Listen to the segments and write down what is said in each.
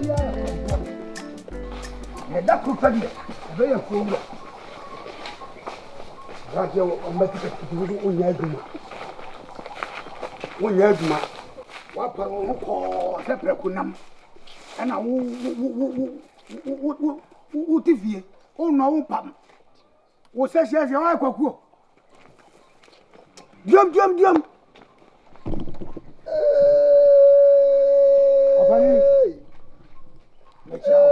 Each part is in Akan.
biara yɛ korɔmfoɔ. Na ɛda koro pɛ deɛ, ɔbɛyɛ afuo wura. Aberanteɛ ɔmma tikatiki wo so wonyɛ adwuma. Wonyɛ adwuma. Woapare wo ho kɔɔ sɛ prɛko nam. Ɛna wo wo wo wo wo wo wo wote fie. Wonnɔ wo mpam. Wo sɛ hyɛ sɛ ɔyɛ kwakuo. Duam duam duam. Ɔpani. Mekyia wo.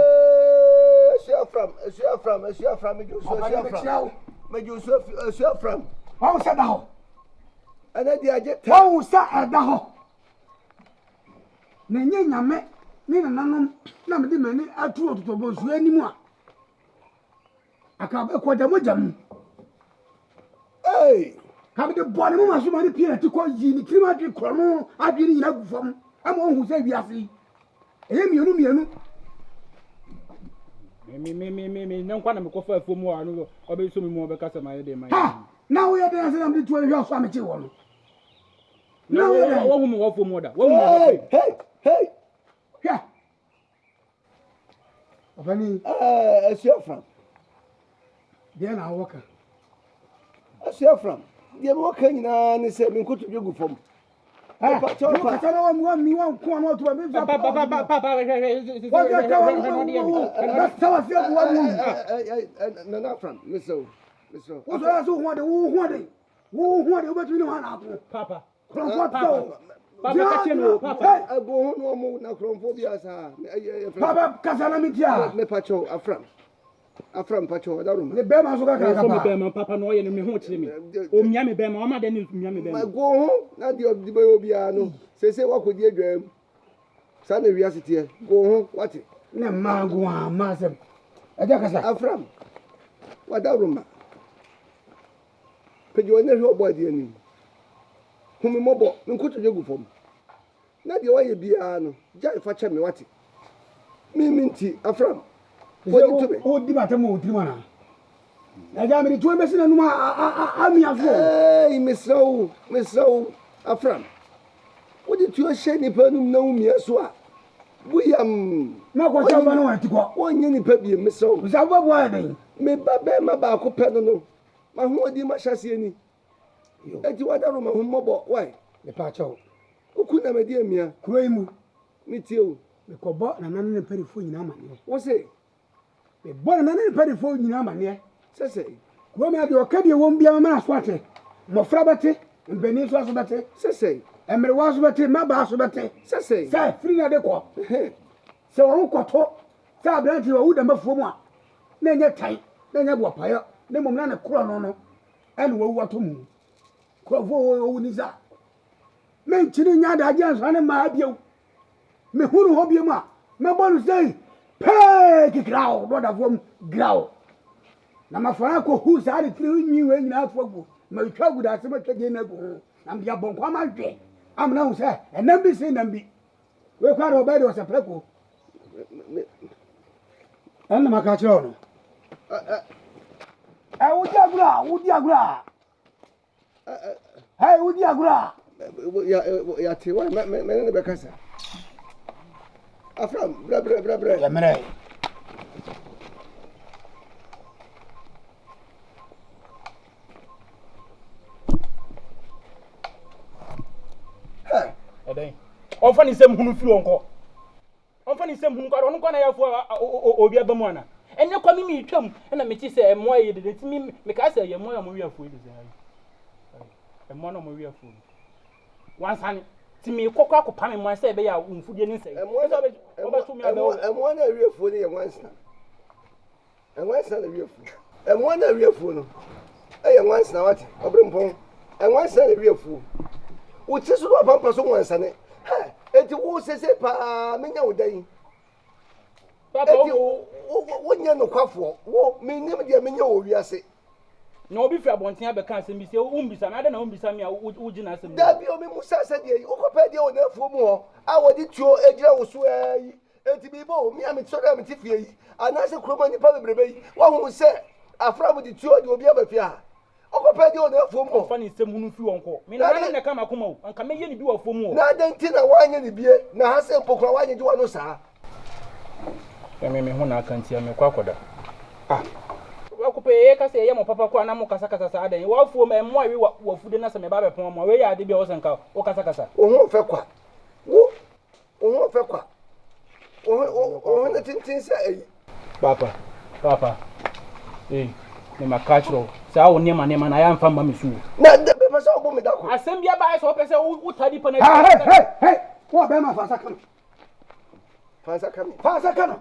Esua fram, esua fram, esua fram, meju so esua fram. Meju so esua fram. Wɔn sɛ da hɔ. Ɛnɛ di agye ta. Wɔn sɛ ɛda hɔ. Na nye nyame ne nananom na mede m'ani ato ɔtotɔbɔnsuo anim a. Aka bɛkɔ da mogya mu. Hey! Ka mede bɔɔ ne moma so ma ne pie n'ati kɔ yii ne tirim adwene korɔno adwene nyina gu fam ama ɔhu sɛ wiase yi ɛyɛ mmienu mmienu. Me me me me me nyɛ nkwa na mekɔfa afuo mu a no ɔbɛsɔ me mu ɔbɛka sɛ mayɛ dɛn mayɛ Ha! Na woyɛ dɛn sɛ na mede tuo hwɛ ɔso a mekyee wɔ no? Na woyɛ dɛn? Wahu me wɔ afuo mu ɔda. Wahu me wɔ Hey! Hey! Hey! Hwɛ! Ɔpanin. Ɛɛ Asuafram. Deɛ na awɔ ka. Asuafram. Deɛ mewɔ ka nyinaa ne sɛ me nkotodwe gu fam. Kasa na wɔn wɔn mi wɔn ko ano ɔtuma mi nfa. Papa papa papa hwɛ hwɛ. Wɔn yɛ ka wɔn wɔn wɔn bɛ sa wa fi agu wɔn mu. Nana Afram mesɛ wo mesɛ wo. Wosɔ yɛ so ho ɔde wo ho ɔde wo ho ɔde wobɛtumi ne wɔn anaako. Papa. Kurɔfoɔ te o. Papa kakyɛ no o papa. Ɛgu ho no ɔmo na kurɔfoɔ bi asa. Papa kasa na mi tia. Mepa kyɛw afram. Afram pa kyɛw ɔda roma. Ne bɛrima nso kakra kapa. Me bɛrima papa na ɔyɛ no me ho kyerɛ me. Omia me bɛrima ɔma dɛ ne mia me bɛrima. Ɛgu ho na deɛ ɔde bɛyɛ obiara no sese wakɔdi adwam. Saa na wiase teɛ. Gu ho wate. Ne mmaa nko a mmaa asɛm. Ɛgya kasa. Afram wada roma. Pagya w'ani hwɛ Ɔbɔadeɛ anim. Hu me mmɔbɔ, me nkotodwe gu fam. Na deɛ woayɛ biara no, gyae fa kyɛ me, woate? Me me nti, afram, bɔne to me. Wodi m'atam wɔ wo tirim anaa? Agya, mede tuo bɛsi n'anom amia so. Ei, mesrɛ wo, mesrɛ wo, afram. Wode tuo hyɛ nnipa anom na womia so a, bo yam. Na kɔhyɛ ɔba no wɔn ti kɔ. Wɔnyɛ nnipa biem, mesrɛ wo. Mesrɛ wo, bɛboa yɛ dɛn? Me ba bɛrima baako pɛ no no. M'ahoɔden m'ahyɛaseɛ ni. Enti w'adaworoma hu mmɔbɔ wai. Mepaakyɛw. Wo ku na madi amia. Kuro yi mu. Metie wo. Mekɔbɔ Nana ne ne mpanimfoɔ nyinaa amaneɛ. Wo se? Mebɔ Nana ne ne mpanimfoɔ nyinaa amaneɛ. Sɛ sɛn? Kuro mu ha deɛ ɔka deɛ ɛwom biara mɛma n'aso ate. Mmɔfra bɛte, mpanin nso aso bɛte. Sɛ sɛn? Mmerewa nso bɛte, mmabaa nso bɛte. Sɛ sɛn? Sɛ firi na de kɔ. Sɛ wɔn kɔto sɛ aberanteɛ wawu dɛm afuo mu a, na ɛnyɛ tan, na ɛnyɛ boapayɔ, na mmom na ne korɔno no ɛna wawu ato mu. Nkurɔfoɔ wɔ wɔwu ni sa. Menkyini nya adagyeɛ nsa ne mmaa bio. Mehu no hɔ bio mu a, mɛbɔ no sei pɛɛ kikraw na ɔda fam graw. Na mafa no akɔhu saa ne tiri nwi wei nyinaa ato agu. Matwa agu daase matwa gyeene agu ho. Na mede abɔ nkwa mahwɛ amena hu sɛ ɛnam bi sen nam bi. Wei koraa de ɔbɛyɛ de ɔsɛ prɛko. Ɛnna maka kyerɛ wo no. Ɛ wodi agorɔ a wodi agorɔ a. Ɛ wodi agorɔ a. Yate wa mɛ mɛ ne bɛkasa. Afram brɛ brɛ brɛ brɛ. Yɛmmerɛ. Ɛdɛn? Ɔmfa ne nsɛm hunu mfiri hɔ nkɔ. Ɔmfa ne nsɛm hunu nkɔ. Ɔno nkɔ na yɛafo obi aba mu ana? Ɛnyɛ kwa me meretwam na mete sɛ mmoa yɛ dede nti me mekaa sɛ ɛyɛ mmoa a wɔwe afuo yi de sɛ ayi. Mmoa na wɔwe afuo no. Wansane. Nti merekɔ kɔ akɔpa me mmoa sɛ ɛbɛyɛ a mfudeɛ no nsɛe. Mmoa na ɛwe afuo no yɛ nwansena. Nwansena na ɛwe afuo. Mmoa na ɛwe afuo no yɛ nwansena wate ɔberempɔn. Nwansena na ɛwe afuo. Wo ti so no apampa so nwansane. Hɛ, enti wo sese paa menya wo dɛn? Enti wonyɛ nokwafoɔ. Wo, mennim deɛ menyɛ wɔ wiase. Na obi firi abɔnten abɛka asɛm bi sɛ wombisa me, adɛn na wombisa me a wogye n'asɛm di? Dabi o, memmusaa sɛdeɛ yi. Wokɔpɛɛ deɛ wɔ n'afuo mu hɔ a wɔde tuo gyina wo so ara yi. Enti mebɔ o, me a mete sɔre a mete fie yi, anaasɛ kurom a nnipa bebrebe yi, woahu sɛ afra mu de tuo de obi aba fie ha? Ɔkɔpɛ deɛ wɔ n'afuom hɔ. Ɔmfa ne nsɛm hunu mfiri hɔ nkɔ. Me nananom na ɛka m'akoma o, anka mɛyɛ ne bi wɔ afuom hɔ. Na adɛn nti na woanyɛ ne bie, na ha sɛ mpo koraa woanyegye w'ano saa? Me me ho na aka nti a mekɔ akɔda. Ah. Baako pɛ yɛyɛ ka sɛ yɛyɛ mo papa koraa na mo kasakasa saa dɛn? W'afuo ma mmoa ɛwe w'afude na sɛ meba abɛpɔn mo a wei yɛ ade bi a wɔsɛ nka wo kasakasa. Wo ho fɛ kwa. Wo wo ho fɛ kwa. Wo ho wo ho ne tenten sɛ ayi. Papa, papa. Ee, me ma ka kyerɛ wo. Saa wo nneɛma nneɛma na ayɛ amfa mma me so o. Na mepɛ sɛ wobɔ me da ko. Asɛm bi aba ayɛ sɛ wopɛ sɛ wo taa nipa no akyi. Hey, hey, hey! Wo a bɛrima fa nsa ka no. Fa nsa ka me. Fa nsa ka no.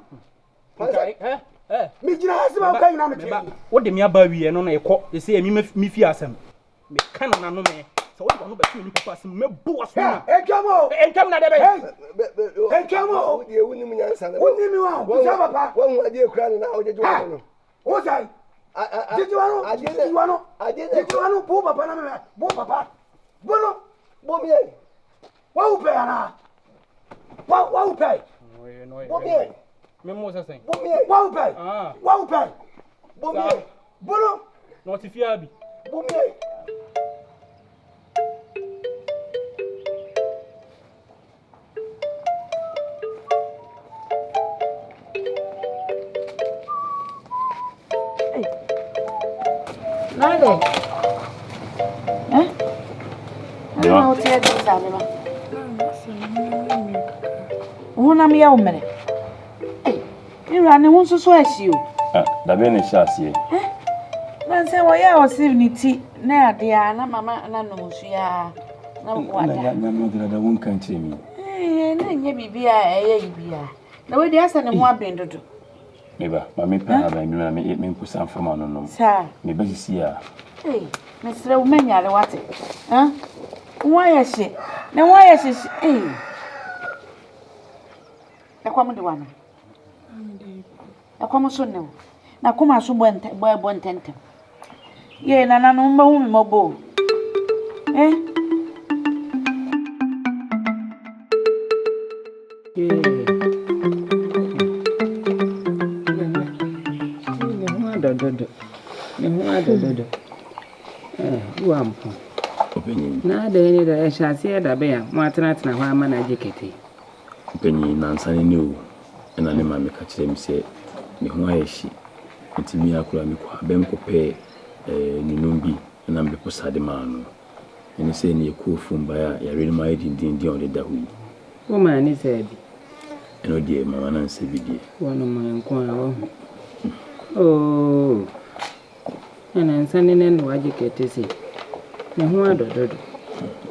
Megyina ha sɛ woka nyina mete. Wode me aba awie no na ɛkɔ ɛsɛ ɛmi me fie asɛm. Meka no nano me. Sɛ wode wano bɛto me papa asɛm mɛbu w'aso na. Ɛntwam o. Ɛntwam na dɛ bɛyɛ. Ɛntwam o. Wodeɛ wonim nyansa no. Wonim mi wa o. Bisa papa. Wahu adeɛ kura no na wogyegye wano no. Wo sɛn. Gyegye wano. Gyegye wano. Gyegye wano. Bo papa na mehwɛ. Bo papa. Bo no. Bo miɛ. Wawu pɛ anaa? Wawu pɛ. Bo miɛ. Memo sɛ sɛn. Bo miɛ. Wawu pɛ. Wawu pɛ. Bo miɛ. Bo no. Na ɔte fie ha bi. Bo miɛ. Nade. Eh? Ɛna wote adi saa bɛba. Wo honam yɛ wo mmerɛ. Me wura ne ho nso so ahyi o. Ah, dabe ne hyɛ aseɛ. Eh? Na sɛ wɔyɛ a ɔse ne ti na adeɛ a na mama na nom nsu a na wada. Na na na da wo nka nkyerɛ mi. Eh, na nyɛ biribi a ɛyɛ yi bia. Na wei deɛ asɛ ne ho aben dodo. Me ba, ma me pɛ ahaban bi ma me me mpusa mfa ma no nom. Saa. Me ba sisi a. Ei, mesrɛ wo mɛnyare wate. Ha? Wo ayɛ hye. Ne ho ayɛ hye hye. Ei. Ɛkɔm de wana. Ɛkɔm so ne wo. Na koma so bɔ ntɛ bɔ ɛbɔ ntɛntɛm. Yee nananom mbɛhu me mmɔbɔ o. Eh. Ne ho adɔ dodo. Ne ho adɔ dodo. Eh, woampo. Ɔpanyin. Na adɛn ne da ɛhyɛ aseɛ da bɛn a moatenatena hɔ ama no agye kɛte? Ɔpanyin, nnansa ni ne o, ɛna ne maame ka kyerɛɛ me sɛ ne ho ayɛ hye. Nti me ara koraa mekɔɔ abɛm kɔpɛɛ eh, nunum bi na mebɛposa de maa no. Ɛne sɛ ne yɛkɔɔ fam baeɛ a yareɛ no mu ayɛ dendeenden a ɔde da hɔ yi. Wo maa ne saa bi? Ɛno deɛ mama no ansa bi deɛ. Wɔnom nko ara wahu. Oh, na nansa ne nɛ na wagye kɛte sei. Ne ho adɔ dodo.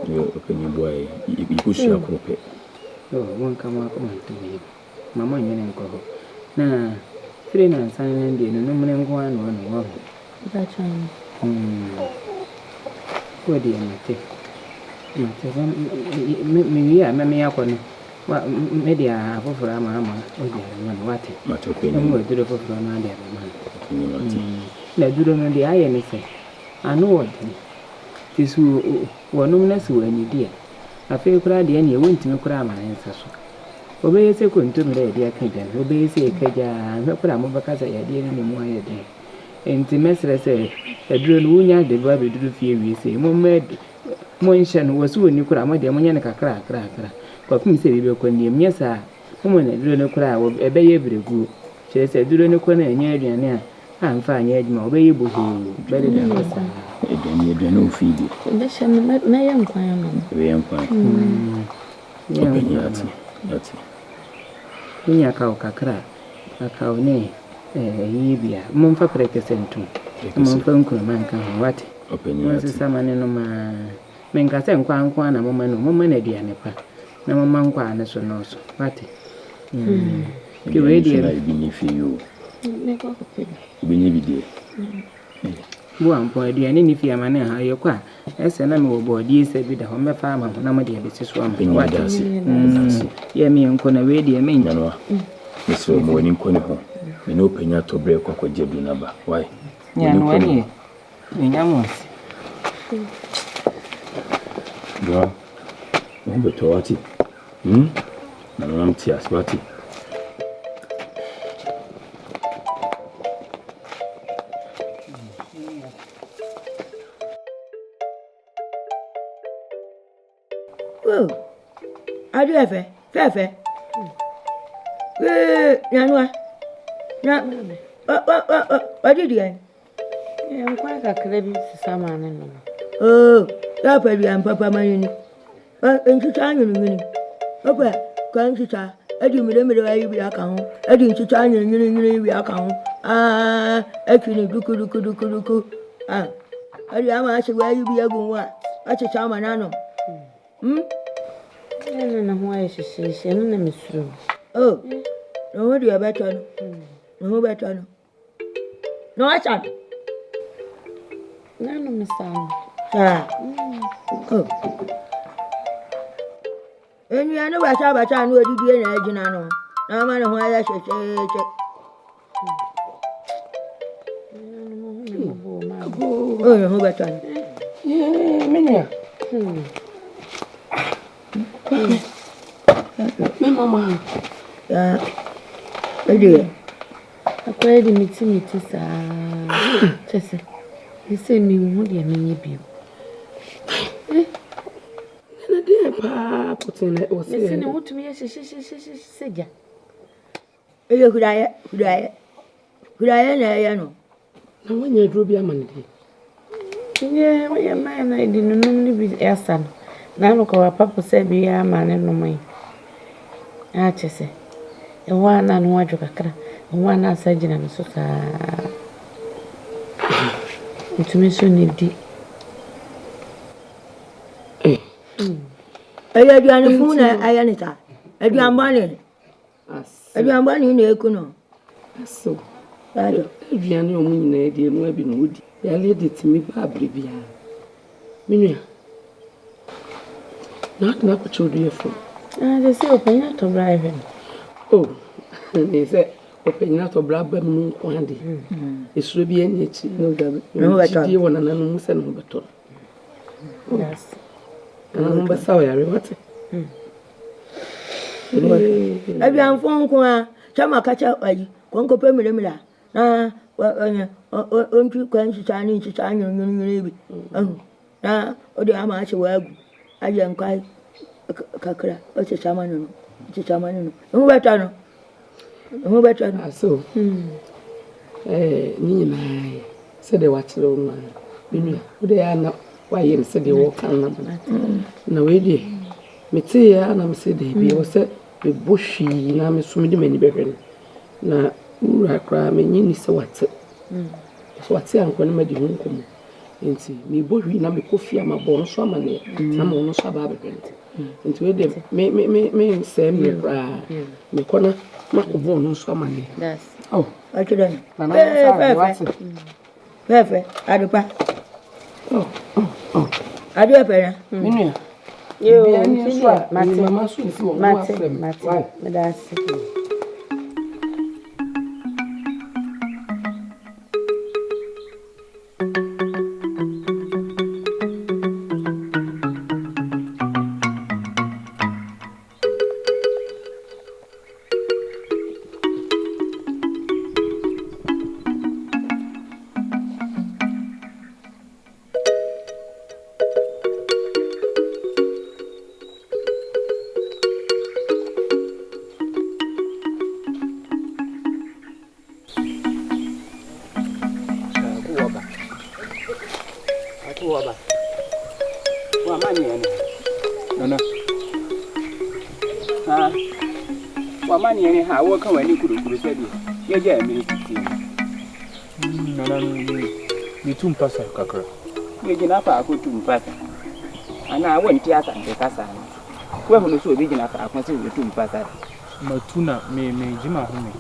Yɛ ɔpanyin boa yɛ, yɛkɔsua koro pɛ. Oh, monka mo akoma nto mo yam. Ma mo nnwene nkɔ hɔ. Na firi nansa ne nɛ deɛ nunum ne nko ara na ɔnom wahu. Wo deɛ mate. Mate. Mewie a mɛme akɔ no. Me de afoforɔ ama ama wode abɛma no wate. Mate ɔpanyin. Ɛmu aduro foforɔ no ade abɛma no. Ɔpanyin mate. Na aduro no deɛ ayɛ ne sɛ ano wɔ den. Nti so wɔnom na sɛ wɔannidi a, afei koraa deɛ ɛneɛ wɔntumi koraa ma ne nsa so. Wɔbɛyɛ sɛ kontomire a yɛde aka gya no, wɔbɛyɛ sɛ ɛka gya a, anhwɛ koraa a mobɛka sɛ yadeɛ no ne mu ayɛ den. Enti mɛsrɛ sɛ aduro no wonya de ba bɛduru fie wie sei, momma monhyɛ no, wɔ sɛ ɔnni koraa mo deɛ monyɛ no kakrakrakra kɔpem sɛ bi bɛkɔ ne yam, nyɛ saa a moma no aduro no koraa a ɛbɛyɛ berɛguo, kyerɛ sɛ aduro no kɔ no ɛnyɛ aduane a amfa anyɛ adwuma a ɔbɛyɛ bohoo, bɛdeda hɔ saa. Aduane aduane wɔ fie deɛ. Bɛhyɛ no mɛyɛ nkwan ama no. Ɛbɛyɛ nkwan. Ɔpanyin ate ate. Wonya kaw kakra a, Akaw ne ɛyi bi a, momfa prɛkɛsɛ ntom, na momfa nkruma nka ho, woate? Monsesa ma no nom ara. Menka sɛ nkwa nko ara na momma no o, momma no aduane pa, na momma nkwa no so nnɔɔso, woate? Nti wei deɛ. Aduane nso na ebi nni fie yi o. Wobɛnya bi deɛ. Boampɔn, aduane nni fie ama no nha. Yɛkɔ a, ɛsɛ na mewɔ bɔɔdeɛ sɛ bi da hɔ, mɛfa ama mo na mode abɛsi so ama. Wate? Mm, yɛ me nkɔ na wei deɛ menkyɛ. Nanoa, mesrɛ wo, ma w'ani nkɔ ne ho. Me ne wo panyin atɔ berɛ kɔ akɔgye aduro no aba. Wai? W'ani Nanoa nkɔ ne deɛ, ho. menya mo ase. Nanoa, wo ho bɛtɔ wate? Hmm? Nanoa mte ase wate? Oh, ade fɛfɛ, fɛfɛ. Ee, nyanwa. Na wadi deɛn? Nkwan kakra bi sesa maa ne nom. Oo, sɛ ɔpɛ aduane papa ma no ni. Ntwitwa nwununwunu. Wopɛ kwan ntwitwa de mmerɛmmerɛ ayi bi aka ho, de ntwitwa nwununwunu bi aka ho. Aa, atwi no dukudukudukuduku. Ah, ɛde ama ase wayi bi agu ho a, wakyekyɛ ama no anom. Hmm? Ɛna ne ho ayɛ hyehyeehye, ɛno na mesuro no. Oh, ne ho deɛ ɛbɛtɔ no. Ne ho bɛtɔ no. Na wasa no. N'anom saa no. Saa. Oh. Nnuane basabasa a na odidie na agyina no na ama ne ho ayɛ hyehyeehye. Oh, ne ho bɛtɔ no. Me nua. Me mama. Saa. Ɛdeɛ. Akɔyɛ de me ti me ti saa. Kyɛ sɛ, ɛsɛ menhu deɛ menyɛ bio. Nana deɛ paa pɔtee na ɛwɔ sɛ. Mesi ne ho tumi yɛ hyehyehyehye sɛ gya. Ɛyɛ huraeɛ, huraeɛ, huraeɛ na ɛyɛ no. Na woanya aduro bi ama no deɛ? Nyɛ woyɛ mmaa na ɛde nunum no bi asa no. Na ano kɔ wapapo sɛ bi ama ne nom yi. Na akyɛ sɛ ɛhɔ a na ano adwo kakra, ɛhɔ a na asa gyina no so saa. Ntumi nso ne di. Ɛyɛ aduane funu na ɛyɛ ne saa. Aduane bɔne. Aduan bɔne na eku no. Asew. Aduane a wɔn nyinaa di emu abi na wodi. Yareɛ de tumi ba abere biara. Me nua, na ade no akɔkyɛ oduyɛfoɔ. Ah, sɛ sɛ ɔpanyin atɔ bra ahwɛ no. Oh, ne sɛ ɔpanyin atɔ bra ba mu no nko ade. Esuro bi ani akyi. Gyidie wɔ nananom mu sɛ ne ho bɛtɔ no. Nananom bɛsa ɔyare wate. Aduanfo nko ara sɛ maka kyɛ ayi kɔnkɔpɛ mmirimiri a na ɔntwi kwan nsusuaa ne nsusuaa nwununwununwunu bi ahu na ɔde ama ahyɛ wɔ agu ayɛ nkwan kakra ɔhyehyɛ ama no no ɔhyehyɛ ama no no ho bɛtɔ no ho bɛtɔ no. Aso ɛɛ ne nyinaa yɛ sɛdeɛ wakyerɛ wo no a me nua wode yɛ a na wayɛ no sɛdeɛ wɔka no na wei deɛ Meteeɛ ara na mese daabi, ɛwɔ sɛ mebɔ hwii na me nso mede m'ani bɛhwɛ no. Na wo wura koraa mennye nni sɛ wate. Sɛ wate a nka ɔne madi ho nkɔmmɔ. Nti mebɔ hwii na mekɔ fie a mabɔ ɔno nso amanneɛ na ma ɔno nso aba abɛhwɛ no. Nti wei deɛ me me me mensɛe mmerɛ koraa. Mekɔ na makɔbɔ ɔno nso amanneɛ. Oh. Ɔkyerɛ no. Nana Nsa, wate. Fɛfɛ, adepa. Oh, oh, oh. Adeɛ fɛ na. Me nua. Yoo, Bia ni nti nso a, deɛ, mate. mama so nsi wɔn ho Mate, afrɛ me. mate. Why? Meda ase. W'amanneɛ ne ha a wɔka w'ani kurukuru sɛdeɛ yɛgya mmiri tete mu. Nana metu mpasa kakra. Yɛgyina faako tu mpasa anaa wonte Asante kasa no? Woahunu sɛ obi gyina faako sɛ ɔretu mpasa da? Matu na me megye m'ahome.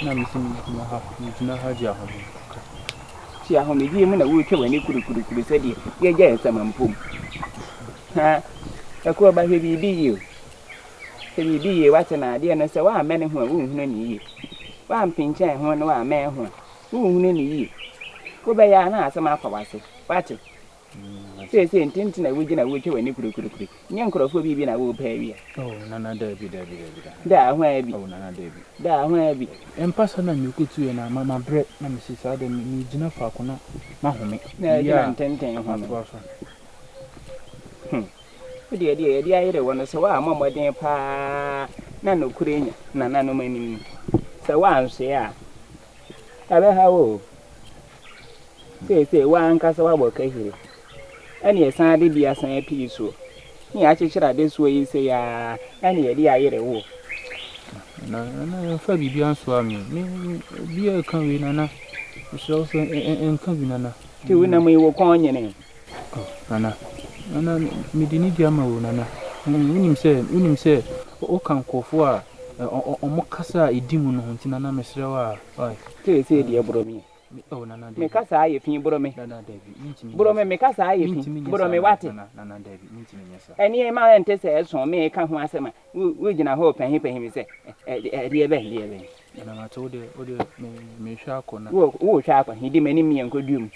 Na mese megyina ha, megyina ha gye ahome kakra. Te ahomegyeɛ mu na woretwa w'ani kurukurukuru sɛdeɛ yɛgya nsamampo mu. Ha, Akuaba hwɛ biribi yie o. Hwɛ biribi yie, woate na adeɛ no sɛ woammɛne ho a wonhunu no yie. Woampenkyɛn ho na woammɛn ho a, wonhunu no yie. Wobɛyɛ a na asɛm afa w'ase. Woate? Seesei ntenten a wugyina woretwa w'ani kurukurukuru nyɛ nkurɔfoɔ biribi na worepɛ awia. Oh, Nana, dabi, dabi, dabi, Nana. Daa hwan bi? Oh, Nana, dabi. Daa hwan bi? Mpasa na merekɔtuiɛ no a, ma mabrɛ na mese saa deɛ meregyina faako na mahome. Na Mewie agyina a, ntenten home. matoa so. Hmm. Wo deɛ deɛ yɛde ayere wo no, sɛ woammɔ mmɔden pa ara na nokorɛ nya nananom anim no. Sɛ woansoɛ a, ɛbɛha wo o. Seesei w'ankasa woabɔ kahire, ɛne yɛsan de bi asan apii soɔ, ne yɛakyekyere adesoa yi sei ara, ɛne yɛde ayere wo. Nana, Nana, yɛmfa biribiara nsoa me. Me, obiara reka wei, Nana. Mesrɛ wo sɛ, nka bi, Nana. Nti wonam yi wo kɔn nyene? Oh, Nana, Nana, mede nidi ama wo, Nana. Wonim sɛ, wonim sɛ, woka nkurɔfoɔ a wɔn kasa a ɛdi mu no ho nti, Nana, mesrɛ wo a, wai. Seesei deɛ borɔ me. Me kasa ayɛ fi, borɔ me. Borɔ me, me kasa ayɛ fi, borɔ me, wate. Nneɛma a ɛnte sɛ ɛso meka ho asɛm a, wogyina hɔ repahipahi me sɛ, ɛdeɛ bɛn, deɛ bɛn. Nana, mate wo deɛ, wo deɛ, mehwɛ akɔ na. Wohwɛ akɔ he, di m'anim yɛnkɔdua mu.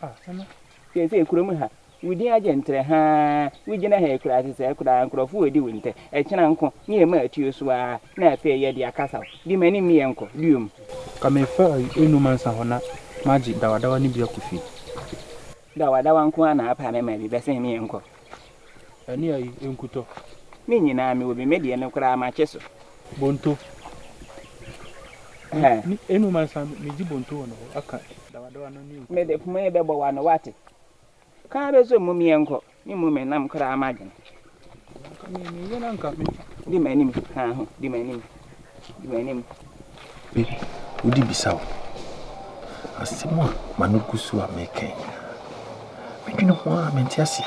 Ah, Nana. Seesei kurom ha, wo din agye ntrɛ haa, wogyina ha akuraase sɛɛ koraa, nkurɔfo redi wo ntɛ, ɛkyena nko ne yɛma atuo so ara na afei yɛde akasa wo. Di m'anim yɛnkɔ, duom. Ka mefa enum ansa hɔ na magye dawadawa no bi akɔ fie. Dawadawa nko ara na apa me ma bi bɛsen me yɛnkɔ. Ɛne ayi, nkutɔ. Ne nyinaa mewɔ bi, me deɛ no koraa makye so. Bonto. Enum ansa megye bonto wɔ ne hɔ aka dawadawa no ne nkutɔ. Mede poma yi bɛbɔ w'ano woate. Ka ara bɛsɔ mu meɛnkɔ, me mu me nam koraa m'adwene. Di m'anim, ka ho, di m'anim, di m'anim. Bi, wode bisa wo. Asɛm a m'ano gu so a mereka yi nyinaa, medwene ho ara mente aseɛ.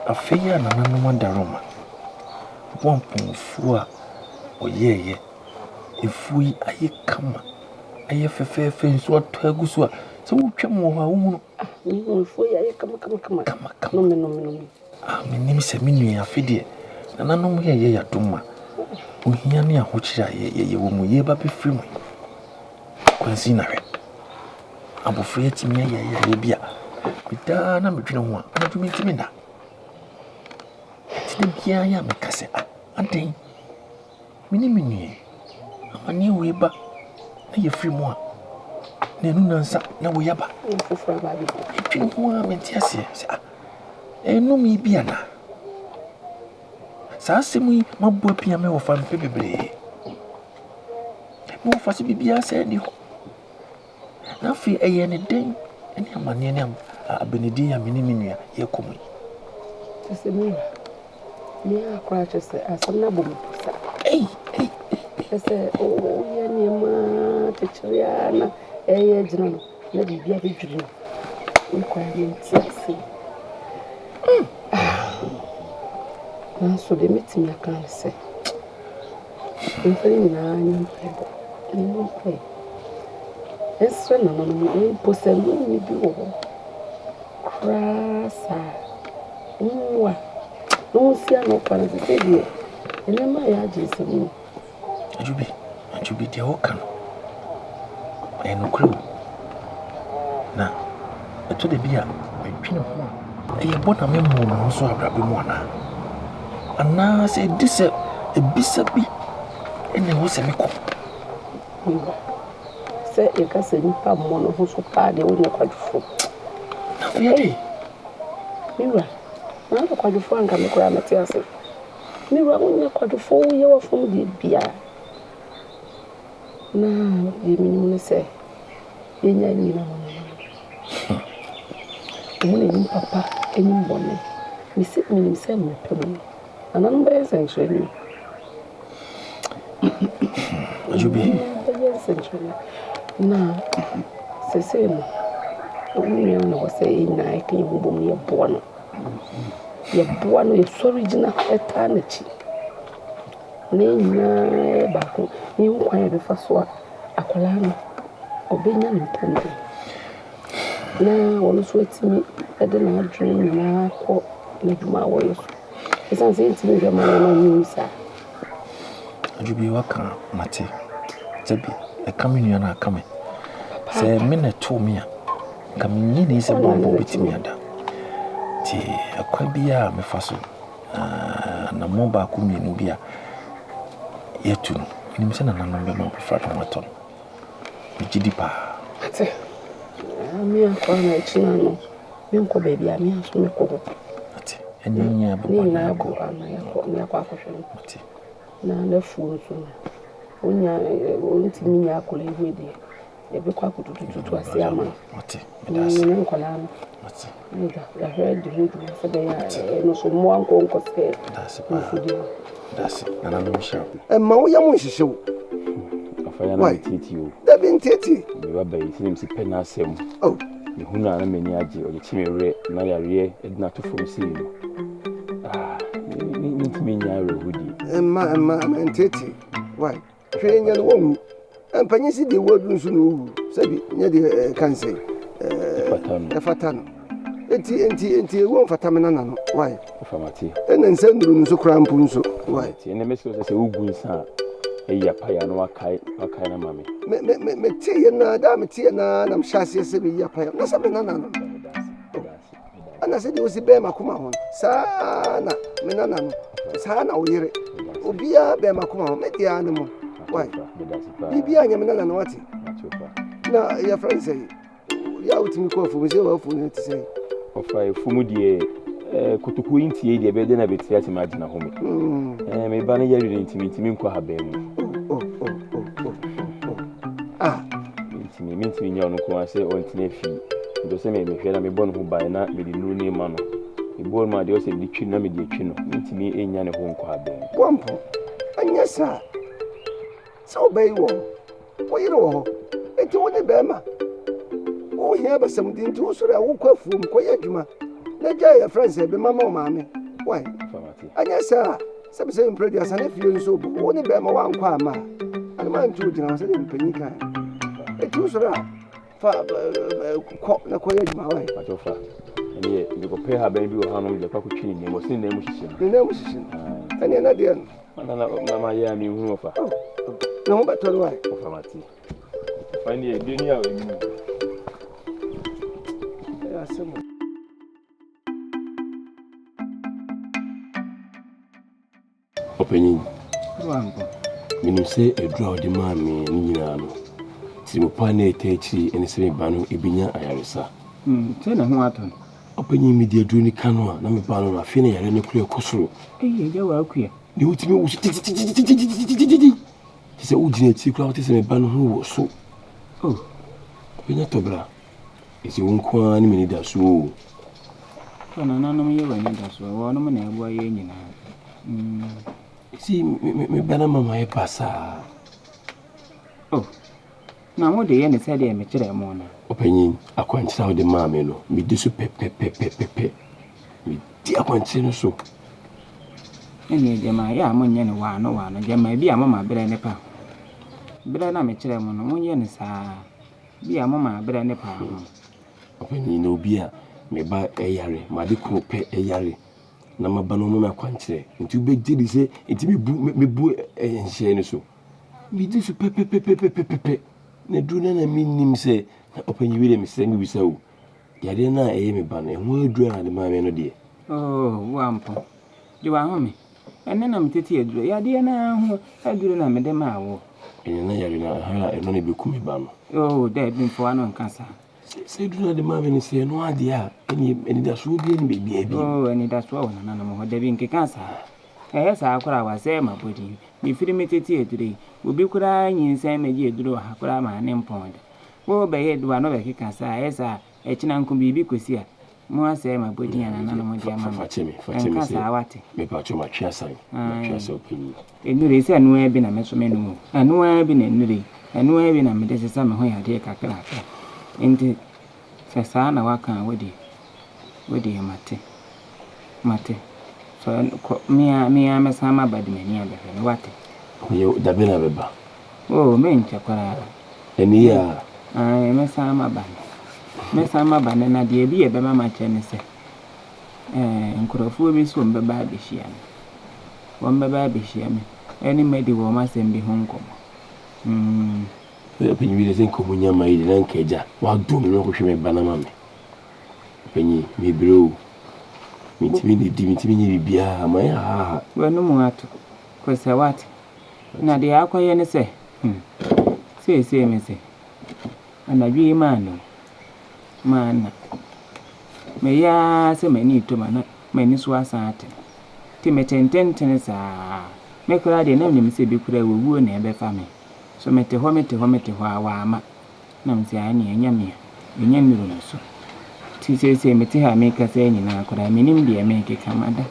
Afei a nananom adaworoma, boampɔnfoɔ a wɔyɛeɛ, afuo yi ayɛ kama, ayɛ fɛfɛɛfɛ, nsuo atɔ agu so a, sɛ wotwam wɔ hɔ a wohunu. Ah, mehu afuo yi ayɛ kamakamakama. Kamakama. Nome nome nome. Ah, menim sɛ me nua afe deɛ nananom yɛ yɛ yadom ma ohia ne ahokyere a yɛwɔ mu yɛba bɛfiri mu. Kwansin na hwɛ. Abɔfra yi atumi ayɛ yareɛ bi a medaa na medwene ho a anadwo mentumi nna. Nti da biara yɛ a meka sɛ ah adɛn me ne me nua yi amanneɛ wei ba na yɛfiri mu a na ɛnu nansa na wei aba. Medwene ho a mente aseɛ sɛ ah ɛnome bi anaa. Saa asɛm yi mabɔ apia me wɔfa mpɛ bebree. Me wɔfa sɛ biribiara sɛ ɛni hɔ. Na afei ɛyɛɛ no dɛn ne amanneɛ ne abenedie a me ne me nua yɛrekɔ mu yi? Kyerɛ sɛ me wura, me ara koraa kyerɛ sɛ asɛm no abɔ me pusa. Ei, ei, ei. Kyerɛ sɛ woyɛ nneɛma kyekyere ara na ɛyɛ agyina no na biribi abɛdwiri no. Me koraa mente ase. Nanso deɛ mɛtumi aka ne sɛ, Mfa ne nyinaa nyɛ mpaebɔ. Yɛmmɔ mpaeɛ. Yɛnsrɛ nananom mpo sɛ nnome bi wɔ hɔ koraa saa a, wɔmmoa na wɔnsi ano kwan. Seesei deɛ, nneɛma a yɛagye nsam no. Adwobi, Adwobi, deɛ woka no, ɛyɛ nokorɛ o. Na ɛtɔ da bi a, medwene ho a, ɛyɛ bɔ na memmɔɔ me ho so abrabɔ mu anaa? Anaasɛ ɛdi sɛ abisa bi na ɛwɔ sɛ mekɔ? Mewura, sɛ yɛka sɛ nipa mmɔ ne ho so paa deɛ wonyɛ kwadwofoɔ. Na afei ade. Me wura, na wonyɛ kwadwofoɔ anka me koraa mɛte ase. Me wura, wonyɛ kwadwofoɔ, woyɛ w'afam deɛ biara. Na deɛ menim ne sɛ, yɛnya nyina ma nananom. Wɔn na nim papa nim bɔne. Mese menim sɛ mmerɛ pa mu no, nananom bɛyɛ nsɛnkyerɛnne o. Nananom bɛyɛ nsɛnkyerɛnne. Na seesei no, wo nua no na ɛwɔ sɛ yɛn nyinaa yɛka yɛn ho bom na yɛboa no. Yɛboa no, yɛsɔre gyina taa n'akyi. Na yɛn nyinaa yɛ baako na yɛhu kwan a yɛbɛfa so a akwadaa no ɔbɛnya ne mpɔmuden. Na ɔno nso atumi de n'adwene nyinaa akɔ n'adwuma a ɔreyɛ so. Ɛsiane sɛ yɛntumi nhwɛ mma nneɛma nyɛ hu saa. Adwo bi waka mate sɛ bi ɛka me nua no aka me. Sɛ me na ɛtoo me a, nka mennye ni sɛ bɔɔlbɔ bɛtumi ada. Nti ɛkwan biara a mefa so Anammɔn baako mmienu bi a yɛatu no, menim sɛ nananom bɛma abɔfra no ho atɔ no. Megye di paa. Mate. Me akora na akyina no, menkɔ baabi a me nso mekɔ hɔ. Mate. Ɛne nyinaa bɛbɔ Ne nyinaa bɔ ana yɛakɔ na yɛakɔ akɔhwɛ no. Mate. Na n'afuo nso no. Ɔnnya ɔntumi nyɛ akwadaa yi wei deɛ, yɛbɛkɔ akɔtutututu aseɛ ama no. Ne nkwadaa no. Agya, yɛahwɛ adi ho dwuma sɛ ɛbɛyɛ a ɛno nso mmoa nkɔ nkɔsɛe mfudeɛ no. Mma wo yam nhyehye wo. Why? Dabi ntiatie. Me ba ba yi sɛ mesi pɛ n'asɛm. Oh. Mehu no a na m'ani agye ɔgyekye me werɛ na yareɛ de no ato fam sei no. Ah, mentumi nya awerɛhodie. Mma mma ntiatie. Why? Hwee nyɛ no wɔnwu. Mpanyin si deɛ waduru nso na owu. Sɛbi nyɛ deɛ ɛka nsɛ. Ɛfata no. Enti enti enti ewu mfata me nana no. Why? Ɔfamate. Ɛna nsa nnuru no nso koraa mpo nso. Why? Ti ɛna mɛsɛ sɛ sɛ wogu nsa a ɛyi apaya no wakae wakae na ma me. Me me me me te yɛ na da me te yɛ na na mehyɛ aseɛ sɛ meyi apaya. Na sɛ me nana no. Ɛna sɛdeɛ wosi bɛn m'akoma ho no, saa na me nana no, saa na wo yere, obiara bɛn m'akoma ho, me deɛ ara ne mo. Why? Biribiara nyɛ me nana no wate. Na yɛfrɛ no sɛ yɛ a wotumi kɔ afuom sɛ w'afuo no te sɛ. Ɔfa afuom deɛ eh, kotokuo yi ntie deɛ ɛbɛyɛ dɛ na bɛtiri ase ma agyina hɔ me. Hmm. Eh, me ba no yɛ werɛ ntimi ntimi nkɔ ahaban mu. Oh, oh, oh, oh, oh, oh. Ah. Mentumi, mentumi nyɛ ɔno nko ara sɛ ɔntena fie. Mepɛ sɛ mehwɛ na mebɔ ne ho ban na mede nnuru no rema no. Mebɔ no mu a, deɛ ɔsɛ mede twi no na mede atwi no. Mentumi nnya ne ho nkɔ abɛn. Boampɔ, ɛnyɛ saa. Sɛ wo ba yi wɔ hɔ, wo yere wɔ hɔ, enti wo ne bɛrima. Wohia abasamudi nti wosɔre a wokɔ afuom kɔyɛ adwuma na gyae yɛfrɛ no sɛ bɛma ma wo maame. Why? Ɛnyɛ saa. Sɛbisɛbi mprɛ aduasa ne fie nso bo wo ne bɛrima wankɔ amma a anoma nti ogyina hɔ sɛdeɛ mpanyin kan ɛti wo sɔrɔ a fa kɔ na kɔyɛ adwuma wae patɔ fa ɛneɛ mekɔpɛ haban bi wɔ hanom deɛ kɔ akɔtwi ne nan mu ɔse ne nan mu hyehye no ne nan mu hyehye no ɛneɛ na deɛ no na ma yɛ a menhunu ɔfa ne ho bɛtɔ no wae ɔfa mate fa neɛ deɛ ni a ɛmu ɛyɛ asɛm. Ɔpanyin, menim sɛ aduru a wode maa me no nyinaa no, tirim pa a na ɛtaa akyiri ne sɛ me ba no benya ayaresa. Hmm, sɛ ne ho atɔ no. Ɔpanyin, mede aduru no ka no a, na me ba no no, afei na yare no kura kɔ soro. Eyi, agya wɔ akua. Ne ho tumi woso titititititititi. Te sɛ wogyina akyiri koraa wote sɛ me ba no ho wɔ so. Oh. Ɔbɛnya tɔbra. Ese wo nko ara ne m'anidasoɔ o. Sɛ nananom yɛ w'anidasoɔ, wɔnom na ɛboa yɛn nyinaa. Mm. Ese me ba no ama mayɛ basaa. Oh, na mo de yɛ ne sɛdeɛ mekyerɛɛ mo no. Ɔpanyin, akwankyerɛ a wode maa me no, medi so pɛpɛpɛpɛpɛ. Medi akwankyerɛ no so. Ɛnneɛ gyama yɛ a monyɛ no waano waano, gyama bi a moma berɛ no pa ho. Berɛ no a mekyerɛɛ mo no, monyɛ no saa. Bi a moma berɛ no pa ho. Ɔpanyin na obi a me ba yare, m'ade koro pɛ yare, na maba no ɔma me akwankyerɛ. Nti wobɛgye di sɛ nti mebu mebu nhyehyɛeɛ no so. Medi so pɛpɛpɛpɛpɛpɛ. Na duru no na mennim sɛ na ɔpanyin wei deɛ mesrɛ mebisa o. Yadeɛ no a ɛyɛ me ba no, ɛho aduru a na de maa me no deɛ. Oh, woampo. Gye w'ahome. Ɛnnɛ na metete aduro. Yadeɛ no ara ho aduro na mede maa woɔ. Ɛnyɛ na yare no ara a ɛno na ɛbɛku me ba no. Oh, daabi, mfa w'ano nka saa. Sɛ sɛ aduro no de maa me no sɛ ɛno ara deɛ a, ɛnneɛ anidasoɔ biara nni baabiara bio. Oh, anidasoɔ wɔ nananom hɔ. Dabi, nkeka saa. Ɛyɛ saa koraa a, wasɛe m'abɔdin. Mefiri metete aduro yi, obi koraa nyinsɛn mmɛgye aduro wɔ ha koraa maa ne mpɔn da. Wobɛyɛ w'ano bɛkeka saa a, ɛyɛ saa a, ɛkyena nko biribi kɔsi a, Mo asɛe m'abɔdin a nananom de ama me. Ɛnka saa wate. Ae. Nnuru yi, sɛ ɛno ara bi na me nso menom o. Ɛno ara bi na nnuru yi, ɛno ara bi na mede sesa me ho yadeɛ kakrakra. Enti sɛ saa na woaka a, wo deɛ, wo deɛ mate. Mate. Sɛ kɔ, me ara, me ara mɛsan maba de m'ani abɛhwɛ no, woate? Da bɛn na bɛba? Oh, menkyɛ koraa. Ɛne yi a. Ae, mɛsan maba nnɛ. Mɛsan maba nnɛ, na deɛ bi a ɛbɛma makyɛ ne sɛ, ɛɛ, nkurɔfoɔ bi nso wɔbɛba abɛhyia me. Wɔbɛba abɛhyia me, ɛne me adi wɔn asɛm bi ho nkɔmmɔ. Mm. Ɔpanyin bi de sɛ nka ɔmo nya ma yi de na nka agya wadom me na ɔkɔhwɛ me ba no ama me. Ɔpanyin, mebrɛ o. Mentumi nnidi, mentumi nyɛ biribiara, mayɛ hahaaha. W'anomu ato, kɔsɛ woate. Na deɛ akɔyɛ ne sɛ, hmm, seesei mese, anadwo yi manna o, manna. Meyɛ ara sɛ m'ani retɔ mu a na m'ani so asan ate me. Nti mete ntentene saa ara. Me koraa deɛ na menim sɛ bi koraa owuo na ɛbɛfa me. So mete hɔ mete hɔ mete hɔ a wamma. Na mese aane ɛnyɛ me a, ɛnya nnuru me so. Nti seesei mete ha a merekasa yi nyinaa koraa mennim deɛ merekeka mada.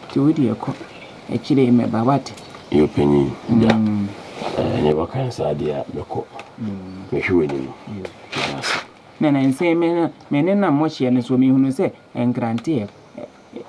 Nti wo deɛ kɔ, akyire yi mɛba woate. Yo panyin, gya, ɛneɛ waka no saa deɛ a mɛkɔ. Mɛhwɛ w'anim. Meda ase. Na nansa yi me me nenam mo hyeɛ no so mehunu sɛ nkranteɛ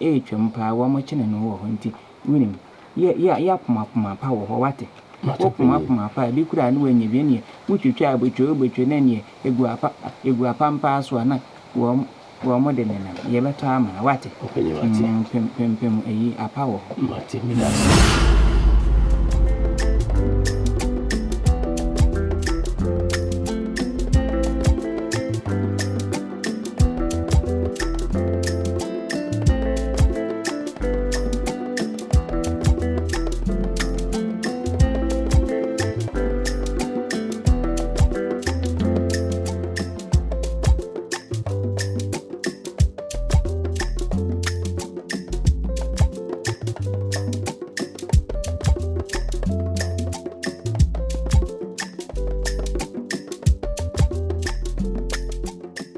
retwam paa wɔkyene no wɔ hɔ nti wonim yɛ yɛ yɛapoma poma pa wɔ hɔ wate Mate wo poma panyin. poma pa a ebi koraa ne wanya bi ɛneɛ wotwitwa abotwe obotwe na ɛneɛ egu apa egu apampaa so a na wɔn wɔn de nenam yɛbɛtɔ ama wate Ɔpanyin mate. mm pem pem pem eyi apa wɔ hɔ. Mate meda ase.